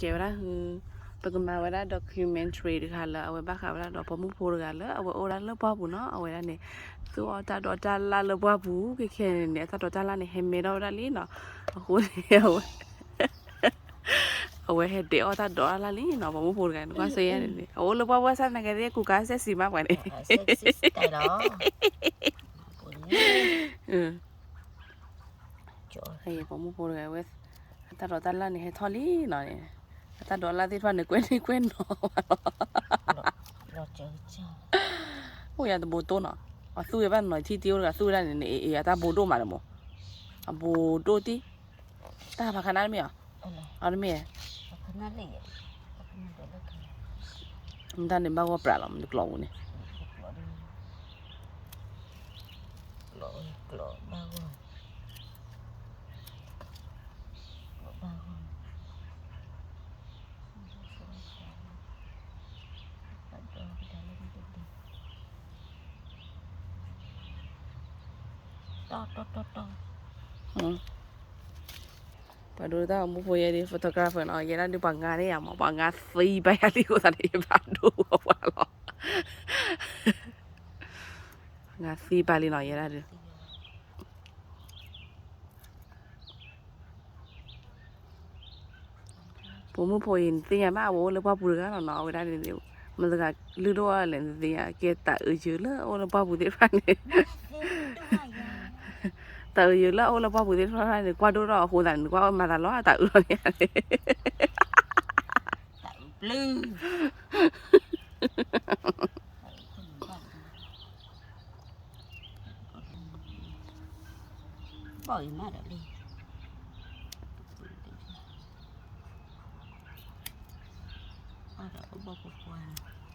ကဲဝဲဒၣ်, ပကမၤဝဲဒၣ် documentary တခါလၢအဝဲဘၣ်ဃးဝဲဒၣ်ဒီးပိာ်မုၣ်ဖိတဂၤလၢအဝဲအိၣ်ဒၣ်လၢပှၢ်ပူၤနီၤ, အဝဲဒၣ်န့ၣ် သူအီၣ်တၢ်ဒိးတၢ်လၣ်လၢပှၢ်ပူၤ, ခဲခဲန့ၣ်န့ၣ် အတၢ်ဒိးတၢ်လၣ်န့ၣ် ဟဲမဲထီၣ်ဝဲဒၣ်လံနီၤ, အဃိန့ၣ် အဝဲ အဝဲဟဲဒဲးအီၣ်တၢ်ဒိးတၢ်လၣ်လံနီၤ, ပိာ်မုၣ်ဖိတဂၤန့ၣ် ကွၢ်စ့ယဲန့ၣ်န့ၣ် အအိၣ်လၢပှၢ်ပူၤ ဆၣ်သနာ်က့ ကူကါစဲးစံးမးပှၤန့ၣ် ပိာ်မုၣ်ဖိတဂၤဝဲ အတၢ်ဒိးတၢ်လၣ်န့ၣ် ဟဲထီၣ်လံနီၤ, အတၢ်ဒိးတၢ်လၣ်သ့ၣ်တဖၣ်န့ၣ် ကွဲန့ၢ်ကွဲနီၤဘၣ်လီၤ, အိၣ်ယၤတဘိတိၢ်နီၤ, အသူၣ်ဝဲဘၣ်နီၤ ထံၣ်တ့ၢ်အိၣ်တဂၤသူၣ်ဝဲဒၣ်န့ၣ်န့ၣ် အတၢ်ဘိဒိၣ်မးန့ၣ်မး, အဘိဒိၣ်တံၢ်, တၢ်ဖးခါနါတမ့ၢ်ဧါ, အတမ့ၢ်, မတၢ်န့ၣ်ဘၣ်ဂီၢ်ပြးလီၤ မတကျိးပူၤန့ၣ် ကျိးဘၣ်ဂီၢ်, ကျိးဘၣ်ဂီၢ်, တီတီတီတီ, ပှၤဒိတၢ်မူဖိယဲဒ် photographer နီၤ, ယဲဒၣ်ဒုးပှၤငါန့ၣ်ယၤမး ပှၤငါသံဘၣ်ယၤလံ အဃိသတးန့ၣ် ယဘၣ်ဒိပှၤလီၤ, ငါသံဘၣ်လံနီၤ ယဲဒၣ်ဒုး ပိာ်မုၣ်ဖိအံၤ နသ့ၣ်ညါဘၣ် အဝဲအိၣ်လၢပှၢ်ပူၤတဂၤလီၤနီၤ, အဝဲဒၣ်န့ၣ် မတၤတဂၤလုၢ်ဒိၣ်လဲၣ် နသ့ၣ်ညါ, ကဲတၤအုးယုာ်လၢအအိၣ်လၢပှၢ်ပူၤသ့ၣ်တဖၣ်န့ၣ်, တၤအုးယုာ်လၢအအိၣ်လၢပှၢ်ပူၤသ့ၣ်တဖၣ်န့ၣ် ကွၢ်ဒိၣ်ထီၣ်အဃိသတးန့ၣ် နကွၢ်မၤသးလီၤ အတၤအုးလီၤန့ၣ် ဘီၣ်အံၤမးဒီးလံ, ဘၣ်ဒီးကဘီၣ်ပပှၢ်